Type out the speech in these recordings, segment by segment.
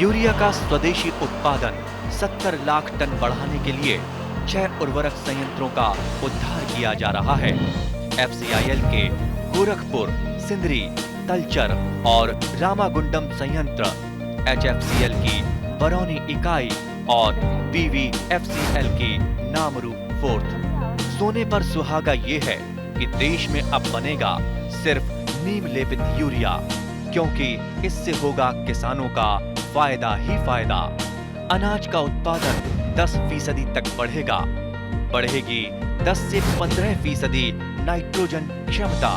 Urea का स्वदेशी उत्पादन 70 लाख टन बढ़ाने के लिए 6 उर्वरक संयंत्रों का उद्धार किया जा रहा है। एफसीआईएल के गोरखपुर, सिंदरी, तलचर और रामागुंडम संयंत्र, एचएफसीएल की बरौनी इकाई और बीवीएफसीएल की नामरू फोर्थ। सोने पर सुहागा ये है कि देश में अब बनेगा सिर्फ नीम लेपित यूरिया, क्योंकि इससे होगा किसानों का फायदा ही फायदा। अनाज का उत्पादन 10% तक बढ़ेगा, बढ़ेगी 10 से 15% नाइट्रोजन क्षमता।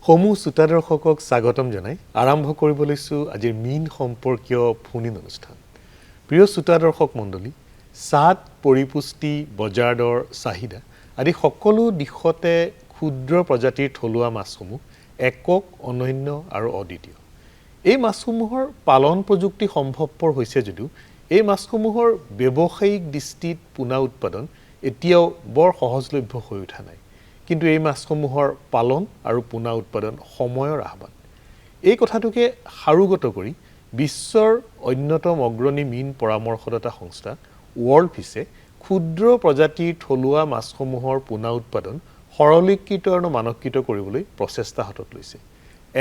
সমূহ শ্ৰোতা দৰ্শকক স্বাগতম জনাই আৰম্ভ কৰিব লৈছোঁ আজিৰ মীন সম্পৰ্কীয় ফোন ইন অনুষ্ঠান। প্ৰিয় শ্ৰোতা দৰ্শক মণ্ডলী, স্বাদ, পৰিপুষ্টি, বজাৰ দৰ, চাহিদা আদি সকলো দিশতে ক্ষুদ্ৰ প্ৰজাতিৰ থলুৱা মাছসমূহ একক, অনন্য আৰু অদ্বিতীয়। এই মাছসমূহৰ পালন প্ৰযুক্তি সম্ভৱপৰ হৈছে যদিও এই মাছসমূহৰ ব্যৱসায়িক দৃষ্টিত পোনা উৎপাদন এতিয়াও বৰ সহজলভ্য হৈ উঠা নাই। কিন্তু এই মাছসমূহৰ পালন আৰু পোনা উৎপাদন সময়ৰ আহ্বান। এই কথাটোকে সাৰোগত কৰি বিশ্বৰ অন্যতম অগ্ৰণী মীন পৰামৰ্শদাতা সংস্থা ৱৰ্ল্ড ফিছে ক্ষুদ্ৰ প্ৰজাতিৰ থলুৱা মাছসমূহৰ পোনা উৎপাদন সৰলীকৃত আৰু মানকীকৃত কৰিবলৈ প্ৰচেষ্টা হাতত লৈছে।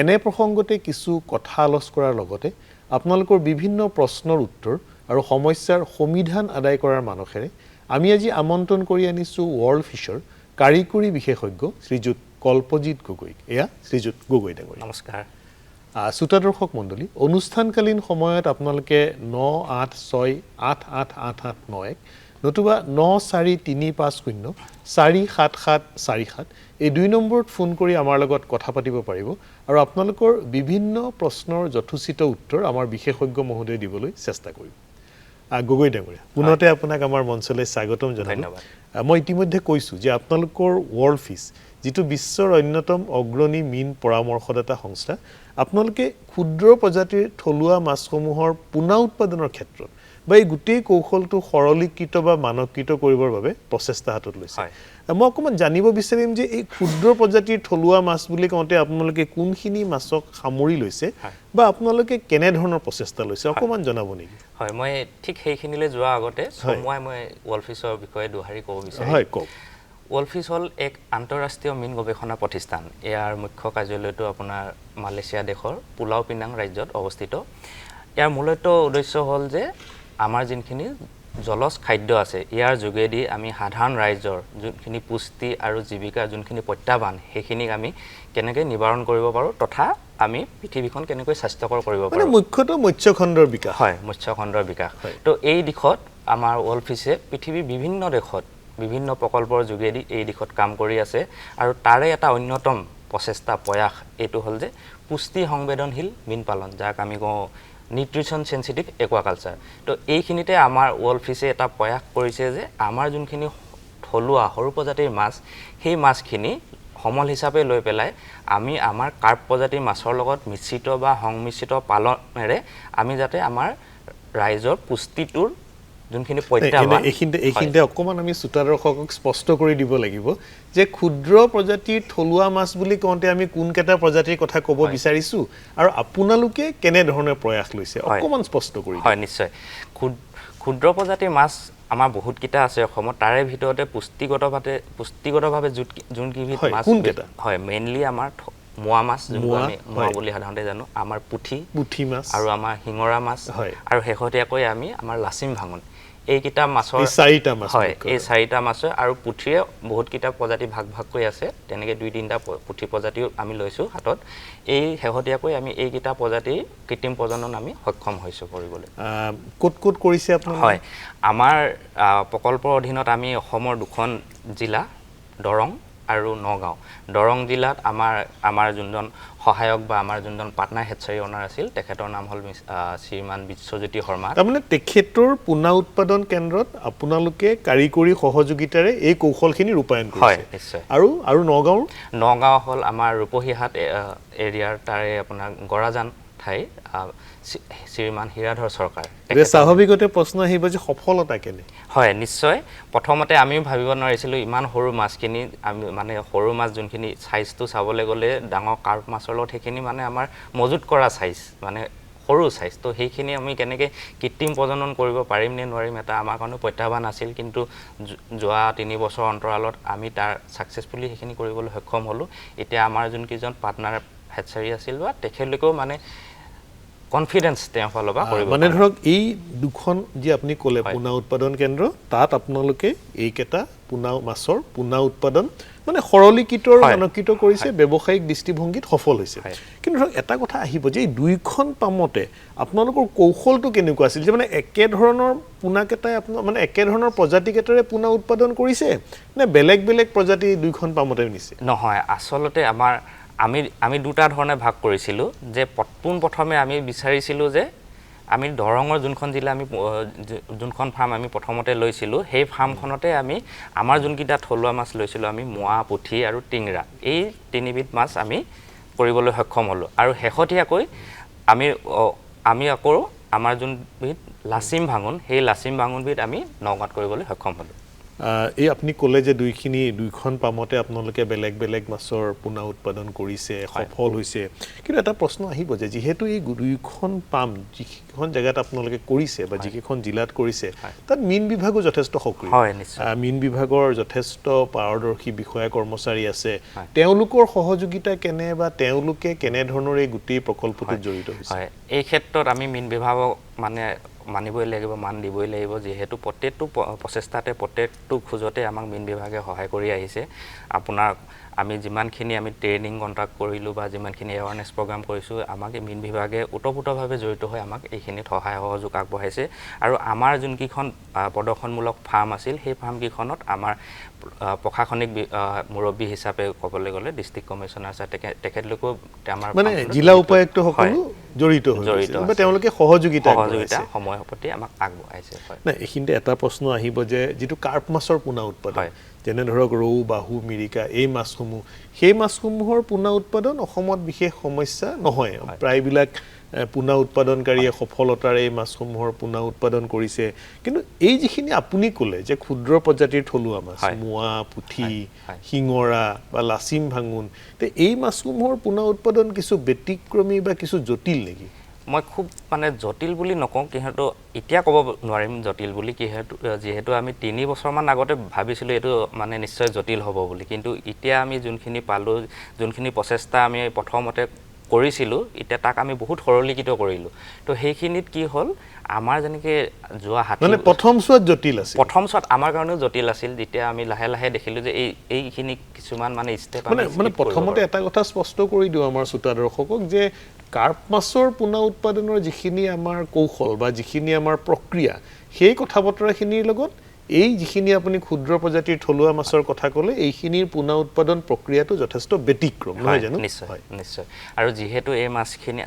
এনে প্ৰসংগতে কিছু কথা আলোচ কৰাৰ লগতে আপোনালোকৰ বিভিন্ন প্ৰশ্নৰ উত্তৰ আৰু সমস্যাৰ সমিধান আদায় কৰাৰ মানসেৰে আমি আজি আমন্ত্ৰণ কৰি আনিছোঁ ৱৰ্ল্ড ফিছৰ কাৰিকৰী বিশেষজ্ঞ শ্ৰীযুত কল্পজিত গগৈক। এয়া শ্ৰীযুত গগৈ ডাঙৰীয়া। নমস্কাৰ। শ্ৰোতা দৰ্শক মণ্ডলী, অনুষ্ঠানকালীন সময়ত আপোনালোকে ন ৮ ৬ ৮ ৮ ৮ ৮ ন ১ নতুবা ন ৪ ৩ ৫ ০ ৪ ৭ ৭ ৪ ৭ এই দুই নম্বৰত ফোন কৰি আমাৰ লগত কথা পাতিব পাৰিব আৰু আপোনালোকৰ বিভিন্ন প্ৰশ্নৰ যথোচিত উত্তৰ আমাৰ বিশেষজ্ঞ মহোদয়ে দিবলৈ চেষ্টা কৰিব। গগৈ ডাঙৰীয়া, পুনতে আপোনাক আমাৰ মঞ্চলৈ স্বাগতম জনালোঁ। ধন্যবাদ। মই ইতিমধ্যে কৈছোঁ যে আপোনালোকৰ ৱৰ্ল্ড ফিছ, যিটো বিশ্বৰ অন্যতম অগ্ৰণী মীন পৰামৰ্শদাতা সংস্থা, আপোনালোকে ক্ষুদ্ৰ প্ৰজাতিৰ থলুৱা মাছসমূহৰ পোনা উৎপাদনৰ ক্ষেত্ৰত বা এই গোটেই কৌশলটো সৰলীকৃত বা মানকীকৃত কৰিবৰ বাবে প্ৰচেষ্টা হাতত লৈছে। মই অকণমান জানিব বিচাৰিম যে এই ক্ষুদ্ৰ প্ৰজাতিৰ থলুৱা মাছ বুলি কওঁতে আপোনালোকে কোনখিনি মাছক সামৰি লৈছে বা আপোনালোকে কেনেধৰণৰ প্ৰচেষ্টা লৈছে অকণমান জনাব নেকি? হয়, মই ঠিক সেইখিনিলৈ যোৱাৰ আগতে চমুৱাই মই ৱৰ্ল্ড ফিছৰ বিষয়ে দুহাৰি ক'ব বিচাৰিম। হয়, কওক। ৱৰ্ল্ড ফিছ হ'ল এক আন্তঃৰাষ্ট্ৰীয় মীন গৱেষণা প্ৰতিষ্ঠান। ইয়াৰ মুখ্য কাৰ্যালয়টো আপোনাৰ মালয়েছিয়া দেশৰ পুলাও পিনাং ৰাজ্যত অৱস্থিত। ইয়াৰ মূলত উদ্দেশ্য হ'ল যে আমাৰ যোনখিনি জলজ খাদ্য আছে ইয়াৰ যোগেদি আমি সাধাৰণ ৰাইজৰ যোনখিনি পুষ্টি আৰু জীৱিকাৰ যোনখিনি প্ৰত্যাহ্বান সেইখিনিক আমি কেনেকৈ নিবাৰণ কৰিব পাৰোঁ তথা আমি পৃথিৱীখন কেনেকৈ স্বাস্থ্যকৰ কৰিব পাৰোঁ। মুখ্যতঃ মৎস্যখণ্ডৰ বিকাশ। হয়, মৎস্যখণ্ডৰ বিকাশ। তো এই দিশত আমাৰ ৱৰ্ল্ড ফিছে পৃথিৱীৰ বিভিন্ন দেশত বিভিন্ন প্ৰকল্পৰ যোগেদি এই দিশত কাম কৰি আছে আৰু তাৰে এটা অন্যতম প্ৰচেষ্টা প্ৰয়াস এইটো হ'ল যে পুষ্টি সংবেদনশীল মীন পালন, যাক আমি কওঁ নিউট্ৰিশ্যন চেঞ্চিটিভ একুৱাকালচাৰ। তো এইখিনিতে আমাৰ ৱৰ্ল্ড ফিছে এটা প্ৰয়াস কৰিছে যে আমাৰ যোনখিনি থলুৱা সৰু প্ৰজাতিৰ মাছ, সেই মাছখিনি সমল হিচাপে লৈ পেলাই আমি আমাৰ কাৰ্প প্ৰজাতিৰ মাছৰ লগত মিশ্ৰিত বা সংমিশ্ৰিত পালনেৰে আমি যাতে আমাৰ ৰাইজৰ পুষ্টিটোৰ যোনখিনি প্ৰত্যাহ্বান, এইখিনিতে অকণমান আমি শ্ৰোতা দৰ্শকক স্পষ্ট কৰি দিব লাগিব যে ক্ষুদ্ৰ প্ৰজাতিৰ থলুৱা মাছ বুলি কওঁতে আমি কোনকেইটা প্ৰজাতিৰ কথা ক'ব বিচাৰিছোঁ আৰু আপোনালোকে কেনেধৰণে প্ৰয়াস লৈছে অকণমান স্পষ্ট কৰি। হয়, নিশ্চয়। ক্ষুদ্ৰ প্ৰজাতিৰ মাছ আমাৰ বহুতকেইটা আছে অসমত, তাৰে ভিতৰতে পুষ্টিগতভাৱে যোনকেইবিধ মাছ হয়, মেইনলি আমাৰ মোৱা মাছ, যোনটো আমি মোৱা বুলি সাধাৰণতে জানো, আমাৰ পুঠি মাছ আৰু আমাৰ শিঙৰা মাছ আৰু শেহতীয়াকৈ আমি আমাৰ লাচিম ভাঙন, এইকেইটা মাছৰ চাৰিটা মাছ, হয়, এই চাৰিটা মাছৰ আৰু পুঠিৰে বহুতকেইটা প্ৰজাতি ভাগ ভাগকৈ আছে, তেনেকৈ 2-3টা পুঠি প্ৰজাতিও আমি লৈছোঁ হাতত। এই শেহতীয়াকৈ আমি এইকেইটা প্ৰজাতিৰ কৃত্ৰিম প্ৰজনন আমি সক্ষম হৈছোঁ কৰিবলৈ। ক'ত ক'ত কৰিছে আপোনালোকে? হয়, আমাৰ প্ৰকল্পৰ অধীনত আমি অসমৰ 2খন জিলা, দৰং আৰু নগাঁও। দৰং জিলাত আমাৰ যোনজন সহায়ক বা আমাৰ যোনজন পাৰ্টনাৰ হেডচাৰী অনাৰ আছিল, তেখেতৰ নাম হ'ল শ্ৰীমান বিশ্বজ্যোতি শৰ্মা। তাৰমানে তেখেতৰ পোনা উৎপাদন কেন্দ্ৰত আপোনালোকে কাৰিকৰী সহযোগিতাৰে এই কৌশলখিনি ৰূপায়ণ কৰিছে? হয়, নিশ্চয়। আৰু নগাঁৱৰ? নগাঁও হ'ল আমাৰ ৰূপহীহাট এৰিয়াৰ, তাৰে আপোনাৰ গৰাজান ঠাই, শ্ৰীমান হীৰাধৰ চৰকাৰ। স্বাভাৱিকতে প্ৰশ্ন আহিব যে সফলতা কেনে? হয়, নিশ্চয়। প্ৰথমতে আমিও ভাবিব নোৱাৰিছিলোঁ ইমান সৰু মাছখিনি, আমি মানে সৰু মাছ যোনখিনি চাইজটো চাবলৈ গ'লে ডাঙৰ কাৰ্প মাছৰ লগত সেইখিনি মানে আমাৰ মজুত কৰা চাইজ, মানে সৰু চাইজ, তো সেইখিনি আমি কেনেকৈ কৃত্ৰিম প্ৰজনন কৰিব পাৰিম নে নোৱাৰিম এটা আমাৰ কাৰণে প্ৰত্যাহ্বান আছিল। কিন্তু যোৱা 3 বছৰ অন্তৰালত আমি তাৰ ছাকচেছফুলি সেইখিনি কৰিবলৈ সক্ষম হ'লোঁ। এতিয়া আমাৰ যোনকেইজন পাৰ্টনাৰ হেডচাৰী আছিল বা তেখেতলোকেও মানে কনফিডেন্স তেওঁৰ ফালৰ পৰা কৰিব মানে ধৰক এই দুখন যি আপুনি ক'লে পোনা উৎপাদন কেন্দ্ৰ, তাত আপোনালোকে এইকেইটা পোনা মাছৰ পোনা উৎপাদন মানে সৰলীকৃত আৰু মানকীকৃত কৰিছে, ব্যৱসায়িক দৃষ্টিভংগীত সফল হৈছে। কিন্তু ধৰক এটা কথা আহিব যে এই দুইখন পামতে আপোনালোকৰ কৌশলটো কেনেকুৱা আছিল যে মানে একেধৰণৰ পোনাকেইটাই আপোনাৰ মানে একেধৰণৰ প্ৰজাতিকেইটাৰে পোনা উৎপাদন কৰিছে নে বেলেগ বেলেগ প্ৰজাতি দুইখন পামতে নিছে? নহয়, আচলতে আমাৰ আমি দুটা ধৰণে ভাগ কৰিছিলোঁ যে পোনপ্ৰথমে আমি বিচাৰিছিলোঁ যে আমি দৰঙৰ যোনখন জিলা আমি যোনখন ফাৰ্ম আমি প্ৰথমতে লৈছিলোঁ, সেই ফাৰ্মখনতে আমি আমাৰ যোনকেইটা থলুৱা মাছ লৈছিলোঁ, আমি মোৱা, পুঠি আৰু টিংৰা, এই তিনিবিধ মাছ আমি কৰিবলৈ সক্ষম হ'লোঁ। আৰু শেহতীয়াকৈ আমি আকৌ আমাৰ যোনবিধ লাচিম ভাঙোন, সেই লাচিম ভাঙোনবিধ আমি নগাঁৱত কৰিবলৈ সক্ষম হ'লোঁ। এই আপুনি ক'লে যে দুইখন পামতে আপোনালোকে বেলেগ বেলেগ মাছৰ পোনা উৎপাদন কৰিছে, সফল হৈছে। কিন্তু এটা প্ৰশ্ন আহিব যে যিহেতু এই দুইখন পাম যিকেইখন জেগাত আপোনালোকে কৰিছে বা যিকেইখন জিলাত কৰিছে, তাত মীন বিভাগো যথেষ্ট সক্ৰিয়, মীন বিভাগৰ যথেষ্ট পাৰদৰ্শী বিষয়া কৰ্মচাৰী আছে, তেওঁলোকৰ সহযোগিতা কেনে বা তেওঁলোকে কেনেধৰণৰ এই গোটেই প্ৰকল্পটোত জড়িত হৈছে? হয়, এই ক্ষেত্ৰত আমি মীন বিভাগক মানে মানিবই লাগিব, মান দিবই লাগিব, যিহেতু প্ৰত্যেকটো প্ৰচেষ্টাতে প্ৰত্যেকটো খোজতে আমাক মীন বিভাগে সহায় কৰি আহিছে। আপোনাৰ আমি যিমানখিনি আমি ট্ৰেইনিং কণ্ট্ৰাক্ট কৰিলোঁ বা যিমানখিনি এৱাৰনেছ প্ৰগ্ৰাম কৰিছোঁ, আমাক এই মীন বিভাগে ওতপ্ৰোতভাৱে জড়িত হৈ আমাক এইখিনিত সহায় সহযোগ আগবঢ়াইছে। আৰু আমাৰ যোনকেইখন প্ৰদৰ্শনমূলক ফাৰ্ম আছিল, সেই ফাৰ্মকেইখনত আমাৰ প্ৰশাসনিক মুৰব্বী হিচাপে ক'বলৈ গ'লে ডিষ্ট্ৰিক্ট কমিশ্যনাৰ ছাৰ, তেখেতলোকেও আমাৰ মানে জিলা উপায়ুক্তসকলো জড়িত হৈ বা তেওঁলোকে সহযোগিতা সময়ৰ প্ৰতি আমাক আগবঢ়াইছে। নাই, এইখিনিতে এটা প্ৰশ্ন আহিব যে যিটো কাৰ্প মাছৰ পোনা উৎপাদন, যেনে ধৰক ৰৌ, বাহু, মিৰিকা, এই মাছসমূহ, সেই মাছসমূহৰ পোনা উৎপাদন অসমত বিশেষ সমস্যা নহয়, প্ৰায়বিলাক পোনা উৎপাদনকাৰীয়ে সফলতাৰে এই মাছসমূহৰ পোনা উৎপাদন কৰিছে। কিন্তু এই যিখিনি আপুনি ক'লে যে ক্ষুদ্ৰ প্ৰজাতিৰ থলুৱা মাছ, মোৱা, পুঠি, শিঙৰা বা লাচিম ভাঙোন, এই মাছসমূহৰ পোনা উৎপাদন কিছু ব্যতিক্ৰমী বা কিছু জটিল নেকি? মই খুব মানে জটিল বুলি নকওঁ, যিহেতু এতিয়া ক'ব নোৱাৰিম জটিল বুলি, যিহেতু আমি 3 বছৰমান আগতে ভাবিছিলোঁ এইটো মানে নিশ্চয় জটিল হ'ব বুলি, কিন্তু এতিয়া আমি যোনখিনি পালোঁ, যোনখিনি প্ৰচেষ্টা আমি প্ৰথমতে কৰিছিলোঁ, এতিয়া তাক আমি বহুত সৰলীকৃত কৰিলোঁ। তো সেইখিনিত কি হ'ল, আমাৰ যেনেকৈ যোৱা হাতী মানে প্ৰথম চোৱাত জটিল আছিল, প্ৰথম চোৱাত আমাৰ কাৰণেও জটিল আছিল, যেতিয়া আমি লাহে লাহে দেখিলোঁ যে এইখিনি কিছুমান মানে ষ্টেপ মানে প্ৰথমতে এটা কথা স্পষ্ট কৰি দিওঁ আমাৰ শ্ৰোতা দৰ্শকক যে কাৰ্প মাছৰ পোনা উৎপাদনৰ যিখিনি আমাৰ কৌশল বা যিখিনি আমাৰ প্ৰক্ৰিয়া, সেই কথা বতৰাখিনিৰ লগত এই যিখিনি আপুনি ক্ষুদ্ৰ প্ৰজাতিৰ থলুৱা মাছৰ কথা ক'লে, এইখিনিৰ পোনা উৎপাদন প্ৰক্ৰিয়াটো যথেষ্ট ব্যতিক্ৰম নহয় জানো? নিশ্চয়, নিশ্চয়। আৰু যিহেতু এই মাছখিনি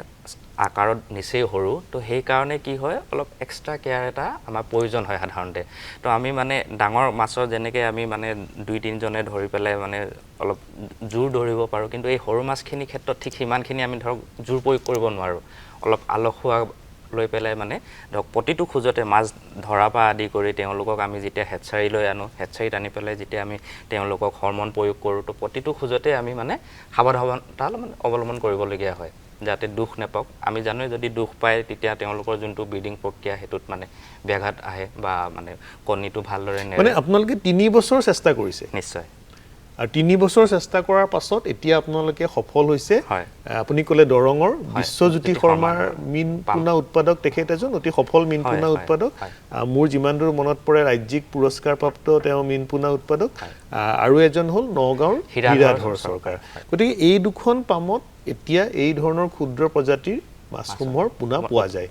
আকাৰত নিচেই সৰু, তো সেইকাৰণে কি হয়, অলপ এক্সট্ৰা কেয়াৰ এটা আমাৰ প্ৰয়োজন হয় সাধাৰণতে। তো আমি মানে ডাঙৰ মাছৰ যেনেকৈ আমি মানে 2-3জনে ধৰি পেলাই মানে অলপ জোৰ ধৰিব পাৰোঁ, কিন্তু এই সৰু মাছখিনিৰ ক্ষেত্ৰত ঠিক সিমানখিনি আমি ধৰক জোৰ প্ৰয়োগ কৰিব নোৱাৰোঁ। অলপ আলসুৱা লৈ পেলাই মানে ধৰক প্ৰতিটো খোজতে মাছ ধৰা পৰা আদি কৰি তেওঁলোকক আমি যেতিয়া হেডচাৰীলৈ আনো, হেডচাৰীত আনি পেলাই যেতিয়া আমি তেওঁলোকক হৰম'ন প্ৰয়োগ কৰোঁ, তো প্ৰতিটো খোজতে আমি মানে সাৱধানতা মানে অৱলম্বন কৰিবলগীয়া হয়, যাতে দুখ নাপাওক। আমি জানোৱে যদি দুখ পায় তেতিয়া তেওঁলোকৰ যোনটো ব্ৰিডিং প্ৰক্ৰিয়া সেইটোত মানে ব্যাঘাত আহে বা মানে কণীটো ভালদৰে মানে আপোনালোকে 3 বছৰ চেষ্টা কৰিছে? নিশ্চয়। আৰু 3 বছৰ চেষ্টা কৰাৰ পাছত এতিয়া আপোনালোকে সফল হৈছে। আপুনি ক'লে দৰঙৰ বিশ্বজ্যোতি শৰ্মাৰ মীন পোনা উৎপাদক, তেখেত এজন অতি সফল মীন পোনা উৎপাদক। মোৰ যিমান দূৰ মনত পৰে ৰাজ্যিক পুৰস্কাৰপ্ৰাপ্ত তেওঁ মীন পোনা উৎপাদক। আৰু এজন হ'ল নগাঁৱৰ হীৰাধৰ চৰকাৰ। গতিকে এই দুখন পামত এতিয়া এই ধৰণৰ ক্ষুদ্ৰ প্ৰজাতিৰ মাছসমূহৰ পোনা পোৱা যায়।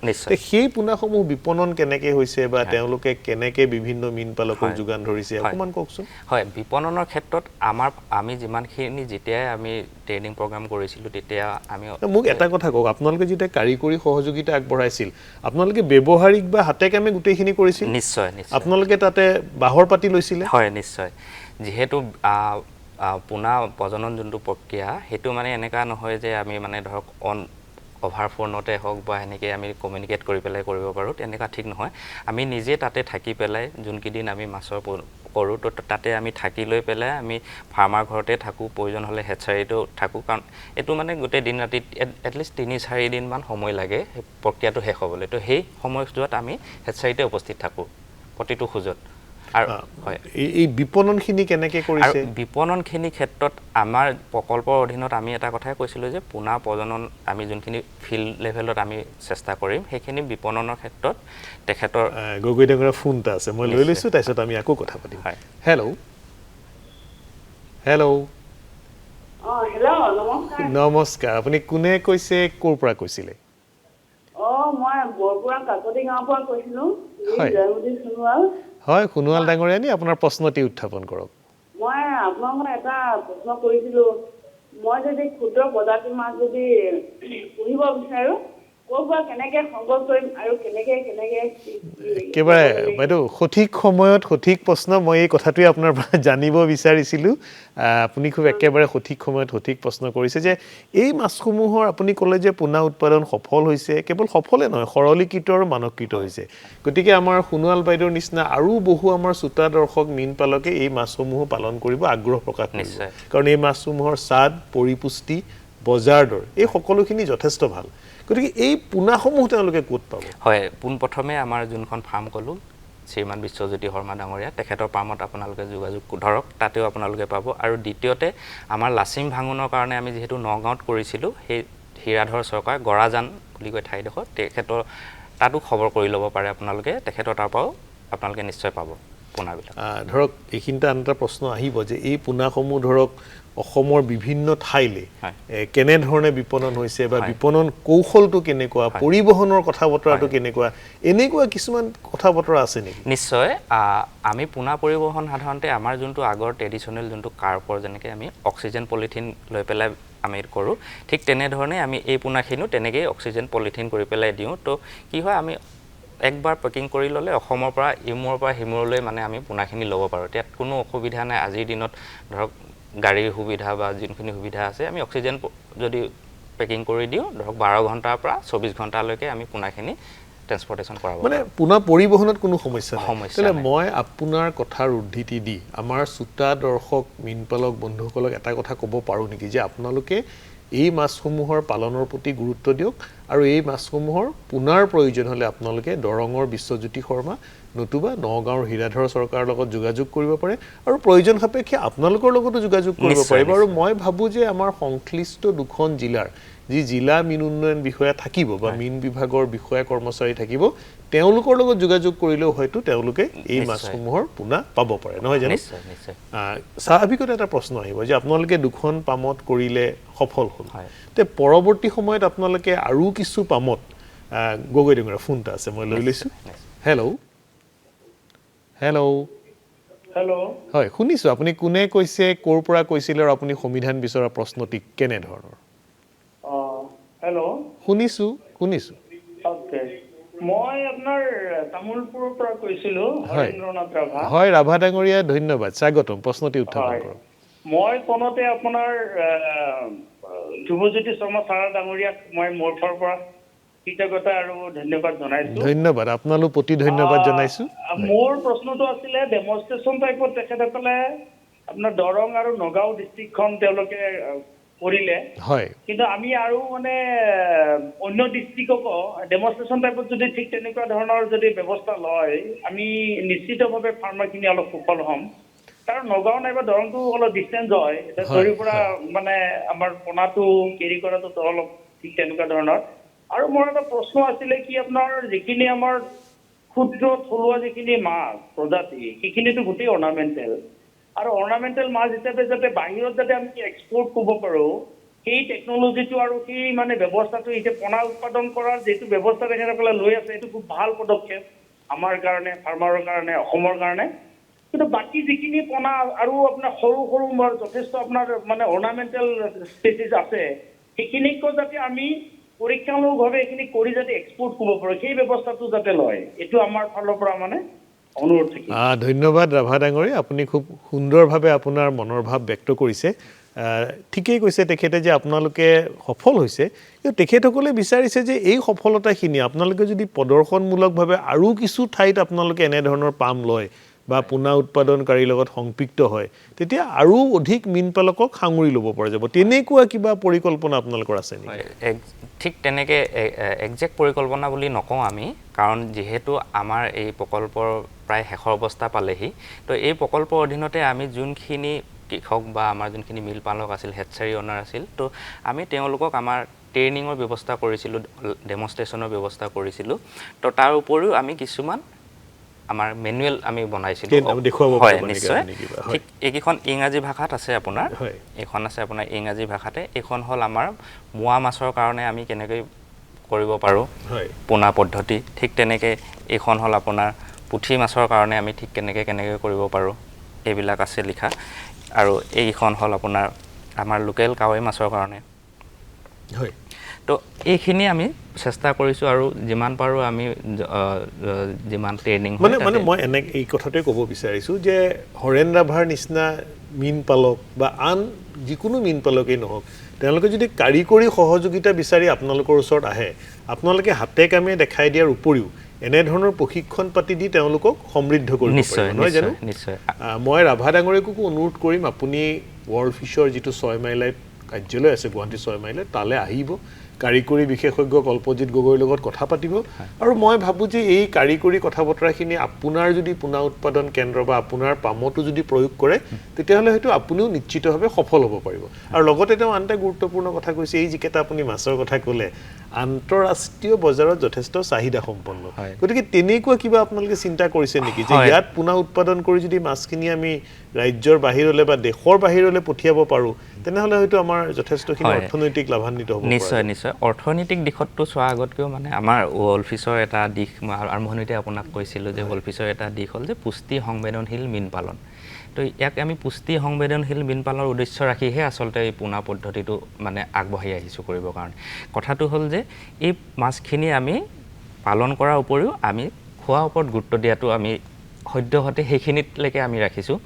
সেই পোনাসমূহ বিপণন কেনেকৈ হৈছে বা তেওঁলোকে কেনেকৈ বিভিন্ন মীন পালকক যোগান ধৰিছে অকণমান কওকচোন। হয়, বিপণনৰ ক্ষেত্ৰত আমি যিমানখিনি যেতিয়াই আমি ট্ৰেইনিং প্ৰগ্ৰাম কৰিছিলোঁ তেতিয়া আমি মোক এটা কথা কওক, আপোনালোকে যেতিয়া কাৰিকৰী সহযোগিতা আগবঢ়াইছিল আপোনালোকে ব্যৱহাৰিক বা হাতে কামে গোটেইখিনি কৰিছিল? নিশ্চয় নিশ্চয়। আপোনালোকে তাতে বাঁহৰ পাতি লৈছিলে? হয় নিশ্চয়। যিহেতু পোনা প্ৰজনন যোনটো প্ৰক্ৰিয়া সেইটো মানে এনেকুৱা নহয় যে আমি মানে ধৰক অন অভাৰ ফোনতে হওক বা সেনেকৈ আমি কমিউনিকেট কৰি পেলাই কৰিব পাৰোঁ, তেনেকুৱা ঠিক নহয়। আমি নিজে তাতে থাকি পেলাই যোনকেইদিন আমি মাছৰ কৰোঁ তো তাতে আমি থাকি লৈ পেলাই আমি ফাৰ্মাৰ ঘৰতে থাকোঁ, প্ৰয়োজন হ'লে হেচাৰীতো থাকোঁ। কাৰণ এইটো মানে গোটেই দিন ৰাতি এটলিষ্ট 3-4 দিনমান সময় লাগে সেই প্ৰক্ৰিয়াটো শেষ হ'বলৈ। তো সেই সময়ছোৱাত আমি হেচাৰীতে উপস্থিত থাকোঁ প্ৰতিটো খোজত। আৰু হয়, এই বিপণনখিনি কেনেকৈ কৰিছে? বিপণনখিনি ক্ষেত্ৰত আমাৰ প্ৰকল্পৰ অধীনত আমি এটা কথাই কৈছিলোঁ যে পোনা প্ৰজনন আমি যোনখিনি ফিল্ড লেভেলত আমি চেষ্টা কৰিম সেইখিনি বিপণনৰ ক্ষেত্ৰত তেখেতৰ গগৈ ডাঙৰীয়া ফোন এটা আছে, মই লৈ লৈছোঁ, তাৰপিছত আমি আকৌ কথা পাতিম। হেল্ল' হেল্ল' নমস্কাৰ, আপুনি কোনে কৈছে, ক'ৰ পৰা কৈছিলে? হয়, সোণোৱাল ডাঙৰীয়ানী, আপোনাৰ প্ৰশ্নটি উত্থাপন কৰক। মই আপোনালোকক এটা প্ৰশ্ন কৰিছিলোঁ, মই যদি ক্ষুদ্ৰ প্ৰজাতিৰ মাছ যদি পুহিব বিচাৰোঁ ক'ৰ পৰা কেনেকৈ সংগ্ৰহ কৰিম আৰু কেনেকৈ কেনেকৈ? একেবাৰে বাইদেউ, সঠিক সময়ত সঠিক প্ৰশ্ন। মই এই কথাটোৱে আপোনাৰ পৰা জানিব বিচাৰিছিলোঁ। আপুনি খুব একেবাৰে সঠিক সময়ত সঠিক প্ৰশ্ন কৰিছে যে এই মাছসমূহৰ আপুনি ক'লে যে পোনা উৎপাদন সফল হৈছে, কেৱল সফলে নহয় সৰলীকৃত আৰু মানকৃত হৈছে। গতিকে আমাৰ সোণোৱাল বাইদেউৰ নিচিনা আৰু বহু আমাৰ শ্ৰোতা দৰ্শক মীন পালকে এই মাছসমূহো পালন কৰিব আগ্ৰহ প্ৰকাশ কৰিব, কাৰণ এই মাছসমূহৰ স্বাদ, পৰিপুষ্টি, বজাৰ দৰ এই সকলোখিনি যথেষ্ট ভাল। গতিকে এই পোনাসমূহ তেওঁলোকে ক'ত পাব? হয়, পোনপ্ৰথমে আমাৰ যোনখন ফাৰ্ম ক'লোঁ শ্ৰীমান বিশ্বজ্যোতি শৰ্মা ডাঙৰীয়া, তেখেতৰ ফাৰ্মত আপোনালোকে যোগাযোগ ধৰক, তাতেও আপোনালোকে পাব। আৰু দ্বিতীয়তে আমাৰ লাচিম ভাঙোনৰ কাৰণে আমি যিহেতু নগাঁৱত কৰিছিলোঁ, সেই হীৰাধৰ চৰকাৰ গৰাজান বুলি কয় ঠাইডোখৰ, তেখেতৰ তাতো খবৰ কৰি ল'ব পাৰে আপোনালোকে, তেখেতৰ তাৰ পৰাও আপোনালোকে নিশ্চয় পাব পোনাবিলাক। ধৰক এইখিনিতে আন এটা প্ৰশ্ন আহিব যে এই পোনাসমূহ ধৰক অসমৰ বিভিন্ন ঠাইলৈ কেনেধৰণে বিপণন হৈছে বা বিপণন কৌশলটো কেনেকুৱা, পৰিবহণৰ কথা বতৰাটো কেনেকুৱা, এনেকুৱা কিছুমান কথা বতৰা আছে নেকি? নিশ্চয়। আমি পোনা পৰিবহণ সাধাৰণতে আমাৰ যোনটো আগৰ ট্ৰেডিশ্যনেল যোনটো কাৰ্পৰ যেনেকৈ আমি অক্সিজেন পলিথিন লৈ পেলাই আমি কৰোঁ, ঠিক তেনেধৰণে আমি এই পোনাখিনিও তেনেকৈয়ে অক্সিজেন পলিথিন কৰি পেলাই দিওঁ। তো কি হয়, আমি একবাৰ পেকিং কৰি ল'লে অসমৰ পৰা ইমূৰৰ পৰা সিমূৰলৈ মানে আমি পোনাখিনি ল'ব পাৰোঁ, ইয়াত কোনো অসুবিধা নাই। আজিৰ দিনত ধৰক গাড়ীৰ সুবিধা বা যোনখিনি সুবিধা আছে, আমি অক্সিজেন যদি পেকিং কৰি দিওঁ ধৰক 12 ঘণ্টাৰ পৰা 24 ঘণ্টালৈকে আমি পোনাখিনি ট্ৰেন্সপৰ্টেশ্যন কৰাব, মানে পোনা পৰিবহণত কোনো সমস্যা নাই। তেনে মই আপোনাৰ কথাৰ উদ্ধৃতি দি আমাৰ শ্ৰোতা দৰ্শক মীন পালক বন্ধুসকলক এটা কথা ক'ব পাৰোঁ নেকি যে আপোনালোকে এই মাছসমূহৰ পালনৰ প্ৰতি গুৰুত্ব দিয়ক আৰু এই মাছসমূহৰ পোনাৰ প্ৰয়োজন হ'লে আপোনালোকে দৰঙৰ বিশ্বজ্যোতি শৰ্মা নতুবা নগাঁৱৰ হীৰাধৰ চৰকাৰৰ লগত যোগাযোগ কৰিব পাৰে আৰু প্ৰয়োজন সাপেক্ষে আপোনালোকৰ লগতো যোগাযোগ কৰিব পাৰিব। আৰু মই ভাবোঁ যে আমাৰ সংশ্লিষ্ট দুখন জিলাৰ যি জিলা মীন উন্নয়ন বিষয়া থাকিব বা মীন বিভাগৰ বিষয়া কৰ্মচাৰী থাকিব, তেওঁলোকৰ লগত যোগাযোগ কৰিলেও হয়তো তেওঁলোকে এই মাছসমূহৰ পোনা পাব পাৰে, নহয় জানো? স্বাভাৱিকতে এটা প্ৰশ্ন আহিব যে আপোনালোকে দুখন পামত কৰিলে সফল হ'ল, তে পৰৱৰ্তী সময়ত আপোনালোকে আৰু কিছু পামত গগৈ ডাঙৰীয়া ফোন এটা আছে, মই লৈ লৈছোঁ। হেল্ল' হেল্ল' হেল্ল' হয়, শুনিছোঁ। আপুনি কোনে কৈছে, ক'ৰ পৰা কৈছিলে আৰু আপুনি সমিধান বিচৰা প্ৰশ্নটি কেনেধৰণৰ? হেল্ল' শুনিছোঁ শুনিছোঁ। মই আপোনাৰ তামুলপুৰৰ পৰা কৈছিলোঁ, হৰেন্দ্ৰনাথ ৰাভা। হয় ৰাভা ডাঙৰীয়া, ধন্যবাদ, স্বাগতম। প্ৰশ্নটি উত্থাপন কৰক। মই ফোনতে আপোনাৰ ধ্ৰুৱজ্যোতি শৰ্মা ছাৰ ডাঙৰীয়াক মই মোৰ ফালৰ পৰা কৃতজ্ঞতা আৰু ধন্যবাদ জনাইছোঁ। ধন্যবাদ, আপোনালোক প্ৰতি ধন্যবাদ জনাইছোঁ। মোৰ প্ৰশ্নটো আছিলে ডেমনষ্ট্ৰেশ্যন টাইপত তেখেতসকলে আপোনাৰ দৰং আৰু নগাঁও ডিষ্ট্ৰিক্টখন তেওঁলোকে কৰিলে, হয়, কিন্তু আমি আৰু মানে অন্য ডিষ্ট্ৰিক্টকো ডেমনষ্ট্ৰেশ্যন টাইপত যদি ঠিক তেনেকুৱা ধৰণৰ যদি ব্যৱস্থা লয়, আমি নিশ্চিতভাৱে ফাৰ্মাৰখিনি অলপ সুফল হ'ম। কাৰণ নগাঁও নাইবা দৰংটো অলপ ডিষ্টেঞ্চ হয়, এতিয়া তৰিৰ পৰা মানে আমাৰ পোনাটো কেৰি কৰাটো অলপ ঠিক তেনেকুৱা ধৰণৰ। আৰু মোৰ এটা প্ৰশ্ন আছিলে কি আপোনাৰ যিখিনি আমাৰ ক্ষুদ্ৰ থলুৱা যিখিনি মাছ প্ৰজাতি, সেইখিনিতো গোটেই অৰ্ণামেণ্টেল, আৰু অৰ্ণামেণ্টেল মাছ হিচাপে যাতে বাহিৰত যাতে আমি এক্সপৰ্ট কৰিব পাৰোঁ, সেই টেকনলজিটো আৰু সেই মানে ব্যৱস্থাটো এতিয়া পোনা উৎপাদন কৰাৰ যিটো ব্যৱস্থা তেখেতসকলে লৈ আছে, এইটো খুব ভাল পদক্ষেপ আমাৰ কাৰণে, ফাৰ্মাৰৰ কাৰণে, অসমৰ কাৰণে। কিন্তু বাকী যিখিনি পোনা আৰু আপোনাৰ সৰু সৰু যথেষ্ট আপোনাৰ মানে অৰ্ণামেণ্টেল স্পেচিছ আছে, সেইখিনিকো যাতে আমি পৰীক্ষামূলকভাৱে এইখিনি কৰি যাতে এক্সপৰ্ট কৰিব পাৰোঁ, সেই ব্যৱস্থাটো যাতে লয়, এইটো আমাৰ ফালৰ পৰা মানে অনুৰোধ থাকিল। ধন্যবাদ ৰাভা ডাঙৰীয়া, আপুনি খুব সুন্দৰভাৱে আপোনাৰ মনৰ ভাৱ ব্যক্ত কৰিছে। ঠিকেই কৈছে তেখেতে যে আপোনালোকে সফল হৈছে, কিন্তু তেখেতসকলে বিচাৰিছে যে এই সফলতাখিনি আপোনালোকে যদি প্ৰদৰ্শনমূলকভাৱে আৰু কিছু ঠাইত আপোনালোকে এনেধৰণৰ পাম লয় বা পোনা উৎপাদনকাৰীৰ লগত সংপৃক্ত হয়, তেতিয়া আৰু অধিক মীন পালকক সাঙুৰি ল'ব পৰা যাব। তেনেকুৱা কিবা পৰিকল্পনা আপোনালোকৰ আছে নেকি? ঠিক তেনেকৈ একজেক্ট পৰিকল্পনা বুলি নকওঁ আমি, কাৰণ যিহেতু আমাৰ এই প্ৰকল্পৰ প্ৰায় শেষৰ অৱস্থা পালেহি, তো এই প্ৰকল্পৰ অধীনতে আমি যোনখিনি কৃষক বা আমাৰ যোনখিনি মীন পালক আছিল, হেটচাৰী অ'নাৰ আছিল, তো আমি তেওঁলোকক আমাৰ ট্ৰেইনিঙৰ ব্যৱস্থা কৰিছিলোঁ, ডেমনষ্ট্ৰেশ্যনৰ ব্যৱস্থা কৰিছিলোঁ। তো তাৰ উপৰিও আমি কিছুমান আমাৰ মেনুৱেল আমি বনাইছিলোঁ, হয় নিশ্চয়। ঠিক এইকেইখন ইংৰাজী ভাষাত আছে আপোনাৰ, এইখন আছে আপোনাৰ ইংৰাজী ভাষাতে। এইখন হ'ল আমাৰ মোৱা মাছৰ কাৰণে আমি কেনেকৈ কৰিব পাৰোঁ পোনা পদ্ধতি, ঠিক তেনেকৈ এইখন হ'ল আপোনাৰ পুঠি মাছৰ কাৰণে আমি ঠিক কেনেকৈ কেনেকৈ কৰিব পাৰোঁ, এইবিলাক আছে লিখা। আৰু এইখন হ'ল আপোনাৰ আমাৰ লোকেল কাৱৈ মাছৰ কাৰণে। হয়, তো এইখিনি আমি চেষ্টা কৰিছোঁ আৰু যিমান পাৰোঁ আমি যিমান ট্ৰেইনিং মানে মানে মই এনে এই কথাটোৱে ক'ব বিচাৰিছোঁ যে হৰেণ ৰাভাৰ নিচিনা মীন পালক বা আন যিকোনো মীন পালকেই নহওক, তেওঁলোকে যদি কাৰিকৰী সহযোগিতা বিচাৰি আপোনালোকৰ ওচৰত আহে, আপোনালোকে হাতে কামে দেখাই দিয়াৰ উপৰিও এনেধৰণৰ প্ৰশিক্ষণ পাতি দি তেওঁলোকক সমৃদ্ধ কৰিব পাৰিব, নহয় জানো? নিশ্চয়। মই ৰাভা ডাঙৰীয়াকো অনুৰোধ কৰিম, আপুনি ৱৰ্ল্ড ফিছৰ যিটো 6 মাইলত কাৰ্যালয় আছে গুৱাহাটী 6 মাইলত, তালৈ আহিব, কাৰিকৰী বিশেষজ্ঞ কল্পজিত গগৈৰ লগত কথা পাতিব। আৰু মই ভাবোঁ যে এই কাৰিকৰী কথা বতৰাখিনি আপোনাৰ যদি পোনা উৎপাদন কেন্দ্ৰ বা আপোনাৰ পামতো যদি প্ৰয়োগ কৰে, তেতিয়াহ'লে হয়তো আপুনিও নিশ্চিতভাৱে সফল হ'ব পাৰিব। আৰু লগতে তেওঁ আন এটা গুৰুত্বপূৰ্ণ কথা কৈছে, এই যিকেইটা আপুনি মাছৰ কথা ক'লে, আন্তঃৰাষ্ট্ৰীয় বজাৰত যথেষ্ট চাহিদা সম্পন্ন, গতিকে তেনেকুৱা কিবা আপোনালোকে চিন্তা কৰিছে নেকি যে ইয়াত পোনা উৎপাদন কৰি যদি মাছখিনি আমি ৰাজ্যৰ বাহিৰলৈ বা দেশৰ বাহিৰলৈ পঠিয়াব পাৰোঁ, তেনেহ'লে হয়তো আমাৰ যথেষ্টখিনি অৰ্থনৈতিক লাভান্বিত হ'ব? নিশ্চয় নিশ্চয়। অৰ্থনৈতিক দিশতটো চোৱাৰ আগতকৈও মানে আমাৰ ৱৰ্ল্ড ফিছৰ এটা দিশ, মই আৰম্ভণিতে আপোনাক কৈছিলোঁ যে ৱৰ্ল্ড ফিছৰ এটা দিশ হ'ল যে পুষ্টি সংবেদনশীল মীন পালন। তো ইয়াক আমি পুষ্টি সংবেদনশীল মীন পালনৰ উদ্দেশ্য ৰাখিহে আচলতে এই পোনা পদ্ধতিটো মানে আগবাঢ়ি আহিছোঁ কৰিবৰ কাৰণে। কথাটো হ'ল যে এই মাছখিনি আমি পালন কৰাৰ উপৰিও আমি খোৱাৰ ওপৰত গুৰুত্ব দিয়াটো আমি সদ্যহতে সেইখিনিতলৈকে আমি ৰাখিছোঁ।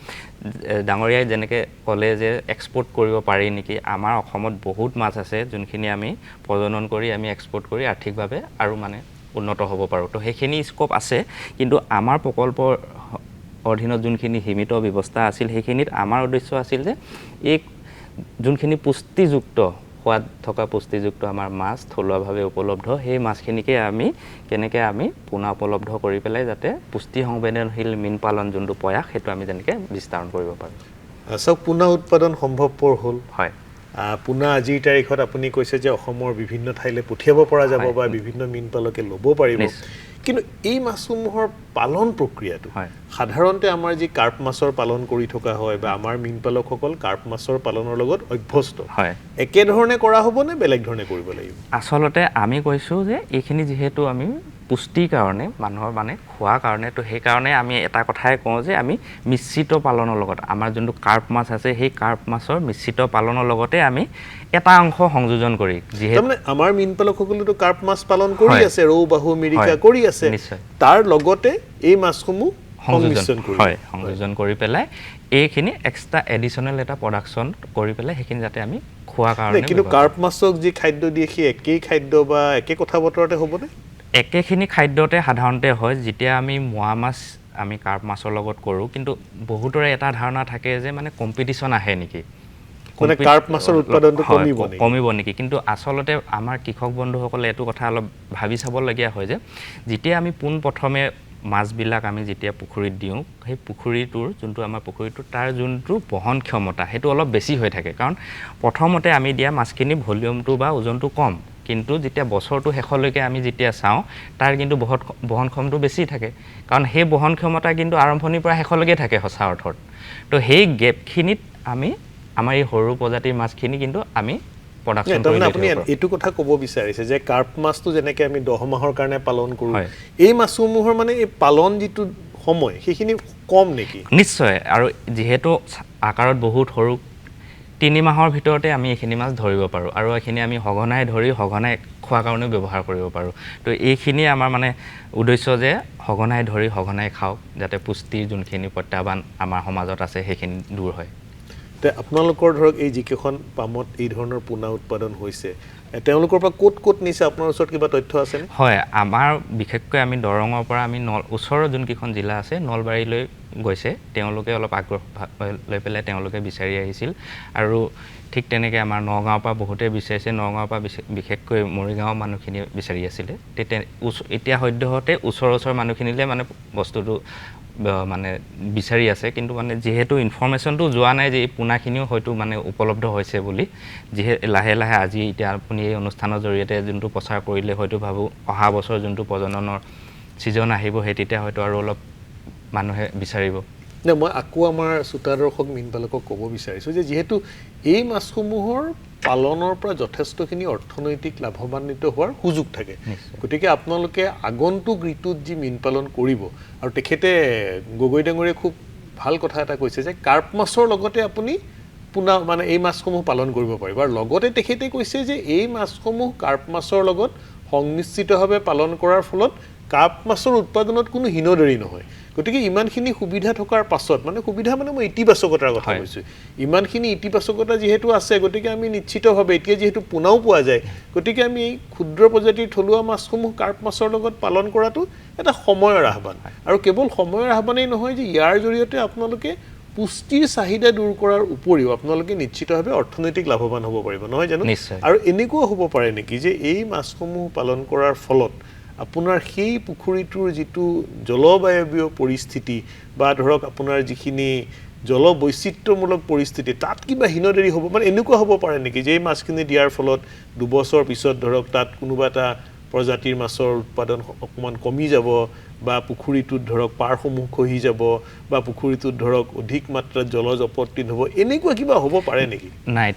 ডাঙৰীয়াই যেনেকৈ ক'লে যে এক্সপৰ্ট কৰিব পাৰি নেকি, আমাৰ অসমত বহুত মাছ আছে যোনখিনি আমি প্ৰজনন কৰি আমি এক্সপৰ্ট কৰি আৰ্থিকভাৱে আৰু মানে উন্নত হ'ব পাৰোঁ, তো সেইখিনি স্ক'প আছে। কিন্তু আমাৰ প্ৰকল্পৰ অধীনত যোনখিনি সীমিত ব্যৱস্থা আছিল, সেইখিনিত আমাৰ উদ্দেশ্য আছিল যে এই যোনখিনি পুষ্টিযুক্ত সোৱাদ থকা পুষ্টিযুক্ত আমাৰ মাছ থলুৱাভাৱে উপলব্ধ, সেই মাছখিনিকে আমি কেনেকৈ আমি পোনা উপলব্ধ কৰি পেলাই যাতে পুষ্টি সংবেদনশীল মীন পালন যোনটো প্ৰয়াস, সেইটো আমি যেনেকৈ বিস্তাৰণ কৰিব পাৰোঁ। চাওক, পোনা উৎপাদন সম্ভৱপৰ হ'ল। হয়, পোনা আজিৰ তাৰিখত আপুনি কৈছে যে অসমৰ বিভিন্ন ঠাইলৈ পঠিয়াব পৰা যাব বা বিভিন্ন মীন পালকে ল'ব পাৰিব, কিন্তু এই মাছসমূহৰ পালন প্ৰক্ৰিয়াটো সাধাৰণতে আমাৰ যি কাৰ্প মাছৰ পালন কৰি থকা হয় বা আমাৰ মীন পালকসকল কাৰ্প মাছৰ পালনৰ লগত অভ্যস্ত, একেধৰণে কৰা হ'ব নে বেলেগ ধৰণে কৰিব লাগিব? আচলতে আমি কৈছোঁ যে এইখিনি যিহেতু আমি পুষ্টিৰ কাৰণে, মানুহৰ মানে খোৱাৰ কাৰণে, তো সেইকাৰণে আমি এটা কথাই কওঁ যে আমি মিশ্ৰিত পালনৰ লগত আমাৰ যোনটো কাৰ্প মাছ আছে, সেই কাৰ্প মাছৰ মিশ্ৰিত পালনৰ লগতে আমি এটা অংশ সংযোজন কৰি, যিহেতু আমাৰ মীন পালকসকলেতো কাৰ্প মাছ পালন কৰি আছে, ৰৌ বাহু মিৰিকা কৰি আছে, তাৰ লগতে এই মাছসমূহ সংমিশ্ৰণ কৰি, হয়, সংযোজন কৰি পেলাই এইখিনি এক্সট্ৰা এডিশ্যনেল এটা প্ৰডাকশ্যন কৰি পেলাই সেইখিনি যাতে আমি খোৱাৰ কাৰণে। কিন্তু কাৰ্প মাছক যি খাদ্য দিয়ে সেই একেই খাদ্য বা একে কথা বতৰাতে হ'বনে? একেখিনি খাদ্যতে সাধাৰণতে হয়। যেতিয়া আমি মোৱা মাছ আমি কাৰ্প মাছৰ লগত কৰোঁ, কিন্তু বহুতৰে এটা ধাৰণা থাকে যে মানে কম্পিটিশ্যন আহে নেকি, মানে কাৰ্প মাছৰ উৎপাদনটো কমিব নেকি? কিন্তু আচলতে আমাৰ কৃষক বন্ধুসকলে এইটো কথা অলপ ভাবি চাবলগীয়া হয় যে যেতিয়া আমি পোনপ্ৰথমে মাছবিলাক আমি যেতিয়া পুখুৰীত দিওঁ, সেই পুখুৰীটোৰ যোনটো আমাৰ পুখুৰীটো তাৰ যোনটো বহন ক্ষমতা সেইটো অলপ বেছি হৈ থাকে। কাৰণ প্ৰথমতে আমি দিয়া মাছখিনি ভলিউমটো বা ওজনটো কম, কিন্তু যেতিয়া বছৰটো শেষলৈকে আমি যেতিয়া চাওঁ তাৰ কিন্তু বহন ক্ষমতাটো বেছি থাকে, কাৰণ সেই বহন ক্ষমতা কিন্তু আৰম্ভণিৰ পৰা শেষলৈকে থাকে সঁচা অৰ্থত। তো সেই গেপখিনিত আমি আমাৰ এই সৰু প্ৰজাতিৰ মাছখিনি কিন্তু আমি প্ৰডাকশ্যন কৰি আপুনি এইটো কথা ক'ব বিচাৰিছে যে কাৰ্প মাছটো যেনেকৈ আমি 10 মাহৰ কাৰণে পালন কৰোঁ, এই মাছসমূহৰ মানে এই পালন যিটো সময় সেইখিনি কম নেকি? নিশ্চয়। আৰু যিহেতু আকাৰত বহুত সৰু, 3 মাহৰ ভিতৰতে আমি এইখিনি মাছ ধৰিব পাৰোঁ আৰু এইখিনি আমি সঘনাই ধৰি সঘনাই খোৱাৰ কাৰণেও ব্যৱহাৰ কৰিব পাৰোঁ। তো এইখিনি আমাৰ মানে উদ্দেশ্য যে সঘনাই ধৰি সঘনাই খাওক, যাতে পুষ্টিৰ যোনখিনি প্ৰত্যাহ্বান আমাৰ সমাজত আছে সেইখিনি দূৰ হয়। আপোনালোকৰ ধৰক এই যিকেইখন পামত এই ধৰণৰ পোনা উৎপাদন হৈছে, তেওঁলোকৰ পৰা ক'ত ক'ত নিছে, আপোনাৰ ওচৰত কিবা তথ্য আছেনে? হয়, আমাৰ বিশেষকৈ আমি দৰঙৰ পৰা আমি ওচৰৰ যোনকেইখন জিলা আছে নলবাৰীলৈ গৈছে, তেওঁলোকে অলপ আগ্ৰহ লৈ পেলাই তেওঁলোকে বিচাৰি আহিছিল। আৰু ঠিক তেনেকৈ আমাৰ নগাঁৱৰ পৰা বহুতে বিচাৰিছে, নগাঁৱৰ পৰা বিশেষকৈ মৰিগাঁৱৰ মানুহখিনিয়ে বিচাৰি আছিলে। তেতিয়া এতিয়া সদ্যহতে ওচৰৰ ওচৰৰ মানুহখিনিলে মানে বস্তুটো মানে বিচাৰি আছে, কিন্তু মানে যিহেতু ইনফৰ্মেশ্যনটো যোৱা নাই যে এই পোনাখিনিও হয়তো মানে উপলব্ধ হৈছে বুলি, লাহে লাহে আজি এতিয়া আপুনি এই অনুষ্ঠানৰ জৰিয়তে যোনটো প্ৰচাৰ কৰিলে হয়তো ভাবোঁ অহা বছৰ যোনটো প্ৰজননৰ ছিজন আহিব সেই তেতিয়া হয়তো আৰু অলপ মানুহে বিচাৰিব। নাই, মই আকৌ আমাৰ শ্ৰোতা দৰ্শক মীনপালকক ক'ব বিচাৰিছোঁ যে যিহেতু এই মাছসমূহৰ পালনৰ পৰা যথেষ্টখিনি অৰ্থনৈতিক লাভৱান্বিত হোৱাৰ সুযোগ থাকে, গতিকে আপোনালোকে আগন্তুক ঋতুত যি মীন পালন কৰিব, আৰু তেখেতে গগৈ ডাঙৰীয়ে খুব ভাল কথা এটা কৈছে যে কাৰ্প মাছৰ লগতে আপুনি পোনা মানে এই মাছসমূহ পালন কৰিব পাৰিব, আৰু লগতে তেখেতে কৈছে যে এই মাছসমূহ কাৰ্প মাছৰ লগত সংমিশ্ৰিতভাৱে পালন কৰাৰ ফলত কাৰ্প মাছৰ উৎপাদনত কোনো হীনদেৰি নহয়। গতিকে ইমানখিনি সুবিধা থকাৰ পাছত, মানে সুবিধা মানে মই ইতিবাচকতাৰ কথা কৈছোঁ, ইমানখিনি ইতিবাচকতা যিহেতু আছে, গতিকে আমি নিশ্চিতভাৱে এতিয়া যিহেতু পোনাও পোৱা যায়, গতিকে আমি এই ক্ষুদ্ৰ প্ৰজাতিৰ থলুৱা মাছসমূহ কাৰ্প মাছৰ লগত পালন কৰাটো এটা সময়ৰ আহ্বান। আৰু কেৱল সময়ৰ আহ্বানেই নহয় যে ইয়াৰ জৰিয়তে আপোনালোকে পুষ্টিৰ চাহিদা দূৰ কৰাৰ উপৰিও আপোনালোকে নিশ্চিতভাৱে অৰ্থনৈতিক লাভৱান হ'ব পাৰিব, নহয় জানো? আৰু এনেকুৱাও হ'ব পাৰে নেকি যে এই মাছসমূহ পালন কৰাৰ ফলত আপোনাৰ সেই পুখুৰীটোৰ যিটো জলবায়ুীয় পৰিস্থিতি বা ধৰক আপোনাৰ যিখিনি জলবৈচিত্ৰ্যমূলক পৰিস্থিতি তাত কিবা হীনদেৰি হ'ব, মানে এনেকুৱা হ'ব পাৰে নেকি যে এই মাছখিনি দিয়াৰ ফলত 2 বছৰ পিছত ধৰক তাত কোনোবা এটা প্ৰজাতিৰ মাছৰ উৎপাদন অকণমান কমি যাব, বা পুখুৰীটোত ধৰক পাৰসমূহ খহি যাব, বা পুখুৰীটোত ধৰক অধিক মাত্ৰাত জলজ অপতৃণ হ'ব, এনেকুৱা কিবা হ'ব পাৰে নেকি? নাই,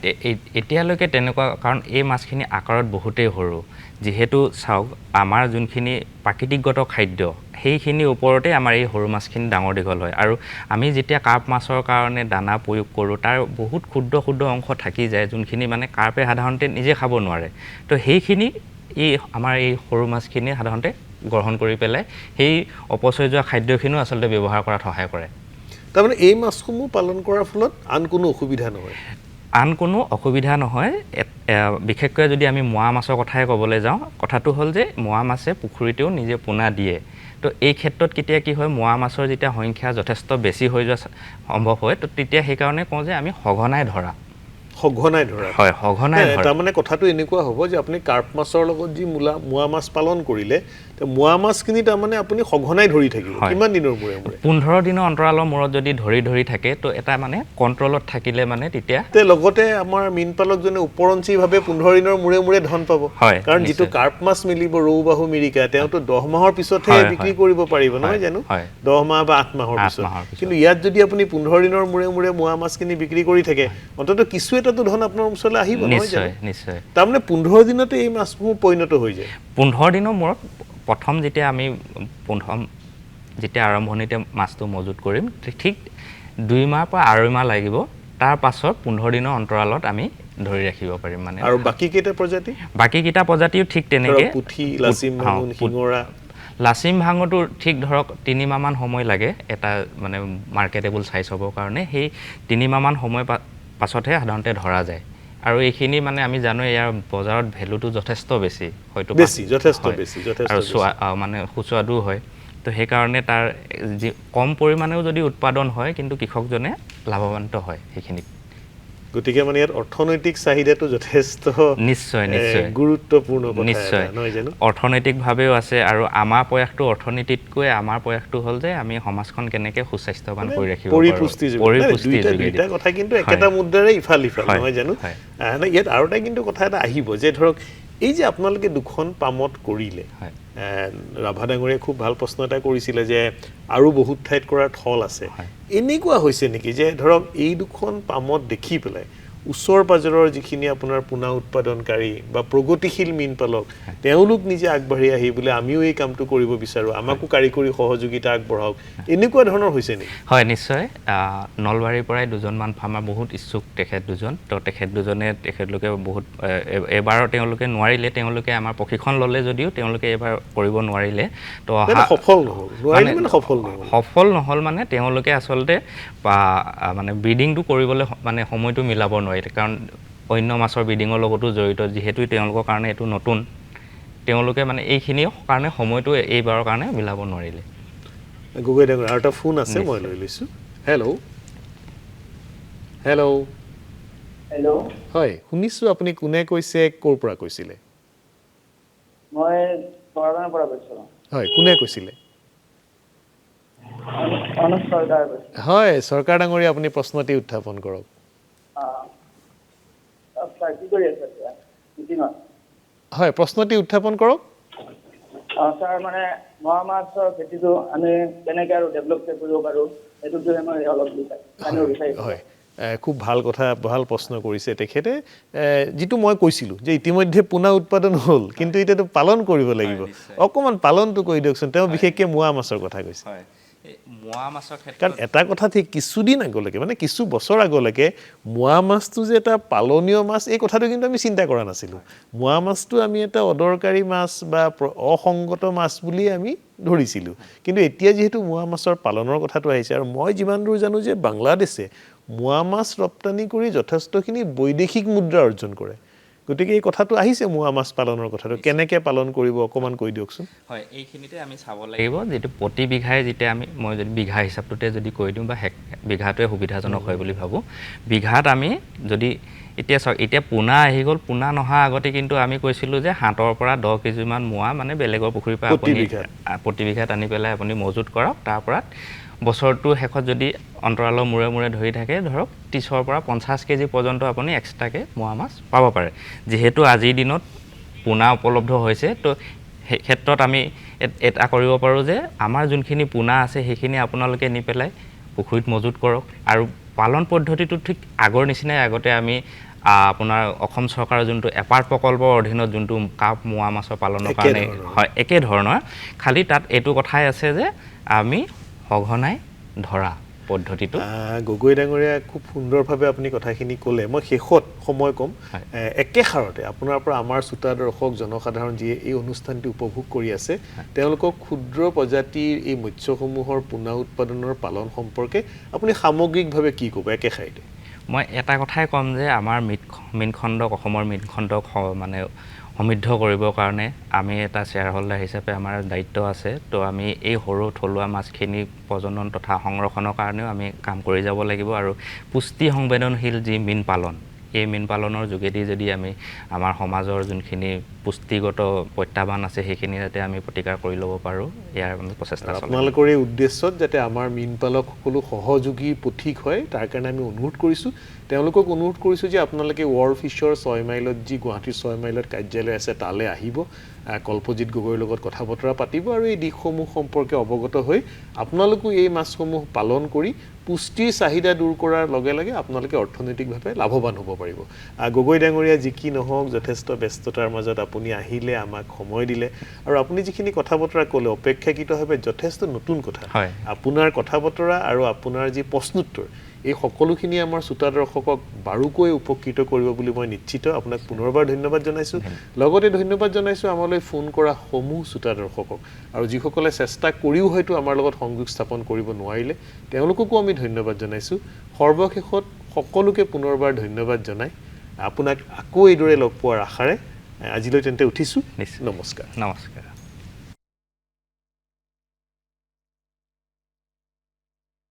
এতিয়ালৈকে তেনেকুৱা, কাৰণ এই মাছখিনি আকাৰত বহুতেই সৰু। যিহেতু চাওক আমাৰ যোনখিনি প্ৰাকৃতিকগত খাদ্য সেইখিনিৰ ওপৰতে আমাৰ এই সৰু মাছখিনি ডাঙৰ দীঘল হয়। আৰু আমি যেতিয়া কাৰ্প মাছৰ কাৰণে দানা প্ৰয়োগ কৰোঁ তাৰ বহুত ক্ষুদ্ৰ ক্ষুদ্ৰ অংশ থাকি যায় যোনখিনি মানে কাৰ্পে সাধাৰণতে নিজে খাব নোৱাৰে। তো সেইখিনি এই আমাৰ এই সৰু মাছখিনি সাধাৰণতে গ্ৰহণ কৰি পেলাই সেই অপচয় যোৱা খাদ্যখিনিও আচলতে ব্যৱহাৰ কৰাত সহায় কৰে। তাৰমানে এই মাছসমূহ পালন কৰাৰ ফলত আন কোনো অসুবিধা নহয়? আন কোনো অসুবিধা নহয়। বিশেষকৈ যদি আমি মোৱা মাছৰ কথাই ক'বলৈ যাওঁ, কথাটো হ'ল যে মোৱা মাছে পুখুৰীতেও নিজে পোনা দিয়ে। তো এই ক্ষেত্ৰত কেতিয়া কি হয়, মোৱা মাছৰ যেতিয়া সংখ্যা যথেষ্ট বেছি হৈ যোৱা সম্ভৱ হয়, তো তেতিয়া সেইকাৰণে কওঁ যে আমি সঘনাই ধৰা, সঘনাই ধৰা হয়, সঘনাই ধৰা। তাৰমানে কথাটো এনেকুৱা হ'ব যে আপুনি কাৰ্প মাছৰ লগত যি মোৱা মাছ পালন কৰিলে, মোৱা মাছখিনি তাৰমানে আপুনি সঘনাই ধৰি থাকিব কিমান দিনৰ মূৰে মূৰে? 15 দিনৰ অন্তৰালৰ মূৰত যদি ধৰি ধৰি থাকে, তো এটা মানে কণ্ট্ৰলত থাকিলে মানে তেতিয়া লগতে আমাৰ মীন পালকজনে ওপৰঞ্চিভাৱে 15 দিনৰ মূৰে মূৰে ধন পাব। কাৰণ যিটো কাৰ্প মাছ মিলিব ৰৌ বাহু মিৰিকা, তেওঁতো 10 মাহৰ পিছতহে বিক্ৰী কৰিব পাৰিব, নহয় জানো? 10 মাহ বা 8 মাহৰ পিছত। কিন্তু ইয়াত যদি আপুনি 15 দিনৰ মূৰে মূৰে মোৱা মাছখিনি বিক্ৰী কৰি থাকে, অন্ততঃ কিছু এটাতো ধন আপোনাৰ ওচৰলৈ আহিব, নহয় জানো? নিশ্চয়। তাৰমানে 15 দিনতে এই মাছসমূহ পৰিণত হৈ যায়। 15 দিনৰ মূৰত প্ৰথম যেতিয়া আমি যেতিয়া আৰম্ভণিতে মাছটো মজুত কৰিম, ঠিক 2 মাহ পৰা 2.5 মাহ লাগিব। তাৰ পাছত 15 দিনৰ অন্তৰালত আমি ধৰি ৰাখিব পাৰিম মানে। আৰু বাকী কেইটা প্ৰজাতি? বাকী কেইটা প্ৰজাতিও ঠিক তেনেকৈ, পুঠি, লাচিম ভাঙোন, শিঙৰা। লাচিম ভাঙোটো ঠিক ধৰক 3 মাহমান সময় লাগে এটা মানে মাৰ্কেটেবল চাইজ হ'বৰ কাৰণে। সেই 3 মাহমান সময় পাছতহে সাধাৰণতে ধৰা যায়। আৰু এইখিনি মানে আমি জানো ইয়াৰ বজাৰত ভেলুটো যথেষ্ট বেছি, হয়তো বেছি, যথেষ্ট বেছি, যথেষ্ট আৰু মানে সুস্বাদুও হয়। তো সেইকাৰণে তাৰ যি কম পৰিমাণেও যদি উৎপাদন হয়, কিন্তু কৃষকজনে লাভৱান্বিত হয় সেইখিনিত। গতিকে মানে ইয়াত অৰ্থনৈতিক চাহিদাটো যথেষ্ট নিশ্চয় নিশ্চয় গুৰুত্বপূৰ্ণ কথা, নিশ্চয় নহয় জানো? অৰ্থনৈতিকভাৱেও আছে। আৰু আমাৰ প্ৰয়াসটো অৰ্থনীতিতকৈ আমাৰ প্ৰয়াসটো হ'ল যে আমি সমাজখন কেনেকৈ সুস্বাস্থ্যৱান কৰি ৰাখিব পাৰোঁ, পৰিপুষ্টি। দুইটা কথা কিন্তু একেটা মুদ্ৰাৰে ইফাল সিফাল, নহয় জানো? ইয়াত আৰু এটা কিন্তু কথা এটা আহিব যে ধৰক এই যে আপোনালোকে দুখন পামত কৰিলে, ৰাভা ডাঙৰীয়াই খুব ভাল প্ৰশ্ন এটা কৰিছিলে যে আৰু বহুত ঠাইত কৰাৰ থল আছে, এনেকুৱা হৈছে নেকি যে ধৰক এই দুখন পামত দেখি পেলাই ওচৰ পাজৰৰ যিখিনি আপোনাৰ পোনা উৎপাদনকাৰী বা প্ৰগতিশীল মীন পালক তেওঁলোক নিজে আগবাঢ়ি আহি বোলে আমিও এই কামটো কৰিব বিচাৰোঁ, আমাকো কাৰিকৰী সহযোগিতা আগবঢ়াওক, এনেকুৱা ধৰণৰ হৈছে নেকি? হয়, নিশ্চয়। নলবাৰীৰ পৰাই দুজনমান ফাৰ্মাৰ বহুত ইচ্ছুক, তেখেত দুজন। তো তেখেত দুজনে তেখেতলোকে বহুত এইবাৰ তেওঁলোকে নোৱাৰিলে, তেওঁলোকে আমাৰ প্ৰশিক্ষণ ল'লে যদিও তেওঁলোকে এইবাৰ কৰিব নোৱাৰিলে। তো সফল নহ'ল, সফল নহ'ল মানে তেওঁলোকে আচলতে মানে ব্ৰিডিংটো কৰিবলৈ মানে সময়টো মিলাব নোৱাৰিলে, কাৰণ অন্য মাছৰ ব্ৰিডিঙৰ লগতো জড়িত যিহেতু তেওঁলোকৰ কাৰণে এইটো নতুন, তেওঁলোকে মানে এইখিনিৰ কাৰণে সময়টো এইবাৰৰ কাৰণে মিলাব নোৱাৰিলে। গগৈ ডাঙৰীয়া, আৰু এটা ফোন আছে, মই লৈ লৈছোঁ। হেল্ল' হেল্ল' হেল্ল' হয়, শুনিছোঁ। আপুনি কোনে কৈছে, ক'ৰ পৰা কৈছিলে? মই বৰগাঁৱৰ পৰা কৈছোঁ। হয়, কোনে কৈছিলে? হয়, চৰকাৰ ডাঙৰীয়া, আপুনি প্ৰশ্নটি উত্থাপন কৰক। হয়, প্ৰশ্নটি উত্থাপন কৰক। ছাৰ, মানে মোৱা মাছৰ খেতিটো আমি কেনেকৈ আৰু ডেভেলপ কৰিব পাৰোঁ সেইটো বিষয়ে মই অলপ জানিব বিচাৰিছোঁ। হয়, খুব ভাল কথা, ভাল প্ৰশ্ন কৰিছে তেখেতে। যিটো মই কৈছিলোঁ যে ইতিমধ্যে পোনা উৎপাদন হ'ল, কিন্তু এতিয়াতো পালন কৰিব লাগিব, অকণমান পালনটো কৰি দিয়কচোন। তেওঁ বিশেষকৈ মোৱা মাছৰ কথা কৈছে। মোৱা মাছৰ ক্ষেত্ৰত কাৰণ এটা কথা ঠিক, কিছুদিন আগলৈকে মানে কিছু বছৰ আগলৈকে মোৱা মাছটো যে এটা পালনীয় মাছ, এই কথাটো কিন্তু আমি চিন্তা কৰা নাছিলোঁ। মোৱা মাছটো আমি এটা অদৰকাৰী মাছ বা অসংগত মাছ বুলিয়ে আমি ধৰিছিলোঁ, কিন্তু এতিয়া যিহেতু মোৱা মাছৰ পালনৰ কথাটো আহিছে, আৰু মই যিমান দূৰ জানো যে বাংলাদেশে মোৱা মাছ ৰপ্তানি কৰি যথেষ্টখিনি বৈদেশিক মুদ্ৰা অৰ্জন কৰে, গতিকে এই কথাটো আহিছে মোৱা মাছ পালনৰ কথাটো, কেনেকৈ পালন কৰিব অকণমান কৈ দিয়কচোন। হয়, এইখিনিতে আমি চাব লাগিব যিটো প্ৰতি বিঘাই যেতিয়া আমি, মই যদি বিঘা হিচাপটোতে যদি কৈ দিওঁ বা বিঘাটোৱে সুবিধাজনক হয় বুলি ভাবোঁ, বিঘাত আমি যদি এতিয়া চাওক, এতিয়া পোনা আহি গ'ল, পোনা নহা আগতে কিন্তু আমি কৈছিলোঁ যে 7ৰ পৰা 10 কেজিমান মোৱা মানে বেলেগৰ পুখুৰীৰ পৰা আপুনি প্ৰতি বিঘাত আনি পেলাই আপুনি মজুত কৰক, তাৰ পৰা বছৰটোৰ শেষত যদি অন্তৰালৰ মূৰে মূৰে ধৰি থাকে ধৰক 30ৰ পৰা 50 কেজি পৰ্যন্ত আপুনি এক্সট্ৰাকৈ মোৱা মাছ পাব পাৰে। যিহেতু আজিৰ দিনত পোনা উপলব্ধ হৈছে, তো সেই ক্ষেত্ৰত আমি এটা কৰিব পাৰোঁ যে আমাৰ যোনখিনি পোনা আছে সেইখিনি আপোনালোকে নি পেলাই পুখুৰীত মজুত কৰক। আৰু পালন পদ্ধতিটো ঠিক আগৰ নিচিনাই, আগতে আমি আপোনাৰ অসম চৰকাৰৰ যোনটো এপাৰ্ট প্ৰকল্পৰ অধীনত যোনটো কাপ মোৱা মাছৰ পালনৰ কাৰণে হয় একেধৰণৰ, খালি তাত এইটো কথাই আছে যে আমি সঘনাই ধৰা পদ্ধতিটো। গগৈ ডাঙৰীয়া, খুব সুন্দৰভাৱে আপুনি কথাখিনি ক'লে। মই শেষত সময় কম, একেষাৰতে আপোনাৰ পৰা আমাৰ শ্ৰোতা দৰ্শক জনসাধাৰণ যিয়ে এই অনুষ্ঠানটি উপভোগ কৰি আছে তেওঁলোকক ক্ষুদ্ৰ প্ৰজাতিৰ এই মৎস্যসমূহৰ পোনা উৎপাদনৰ পালন সম্পৰ্কে আপুনি সামগ্ৰিকভাৱে কি ক'ব একেষাৰিতে? মই এটা কথাই ক'ম যে আমাৰ মীনখণ্ডক, অসমৰ মীনখণ্ডক মানে সমৃদ্ধ কৰিবৰ কাৰণে আমি এটা শ্বেয়াৰ হোল্ডাৰ হিচাপে আমাৰ দায়িত্ব আছে। তো আমি এই সৰু থলুৱা মাছখিনি প্ৰজনন তথা সংৰক্ষণৰ কাৰণেও আমি কাম কৰি যাব লাগিব। আৰু পুষ্টি সংবেদনশীল যি মীন পালন, এই মীন পালনৰ যোগেদি যদি আমি আমাৰ সমাজৰ যোনখিনি পুষ্টিগত প্ৰত্যাহ্বান আছে সেইখিনি যাতে আমি প্ৰতিকাৰ কৰি ল'ব পাৰোঁ, ইয়াৰ আমি প্ৰচেষ্টা চলাম। আপোনালোকৰ এই উদ্দেশ্যত যাতে আমাৰ মীন পালক সকলো সহযোগী পথিক হয় তাৰ কাৰণে আমি অনুৰোধ কৰিছোঁ, তেওঁলোকক অনুৰোধ কৰিছোঁ যে আপোনালোকে ৱৰ্ল্ড ফিছৰ 6 মাইলত যি গুৱাহাটীৰ 6 মাইলত কাৰ্যালয় আছে তালৈ আহিব, কল্পজিত গগৈৰ লগত কথা বতৰা পাতিব আৰু এই দিশসমূহ সম্পৰ্কে অৱগত হৈ আপোনালোকো এই মাছসমূহ পালন কৰি পুষ্টিৰ চাহিদা দূৰ কৰাৰ লগে লগে আপোনালোকে অৰ্থনৈতিকভাৱে লাভৱান হ'ব পাৰিব। গগৈ ডাঙৰীয়া, যি কি নহওক যথেষ্ট ব্যস্ততাৰ মাজত আপুনি আহিলে, আমাক সময় দিলে আৰু আপুনি যিখিনি কথা বতৰা ক'লে অপেক্ষাকৃতভাৱে যথেষ্ট নতুন কথা, আপোনাৰ কথা বতৰা আৰু আপোনাৰ যি প্ৰশ্নোত্তৰ এই সকলোখিনি আমাৰ শ্ৰোতা দৰ্শকক বাৰুকৈ উপকৃত কৰিব বুলি মই নিশ্চিত। আপোনাক পুনৰবাৰ ধন্যবাদ জনাইছোঁ। লগতে ধন্যবাদ জনাইছোঁ আমালৈ ফোন কৰা সমূহ শ্ৰোতা দৰ্শকক আৰু যিসকলে চেষ্টা কৰিও হয়তো আমাৰ লগত সংযোগ স্থাপন কৰিব নোৱাৰিলে তেওঁলোককো আমি ধন্যবাদ জনাইছোঁ। সৰ্বশেষত সকলোকে পুনৰবাৰ ধন্যবাদ জনাই আপোনাক আকৌ এইদৰে লগ পোৱাৰ আশাৰে আজিলৈ তেন্তে উঠিছোঁ। নমস্কাৰ। নমস্কাৰ।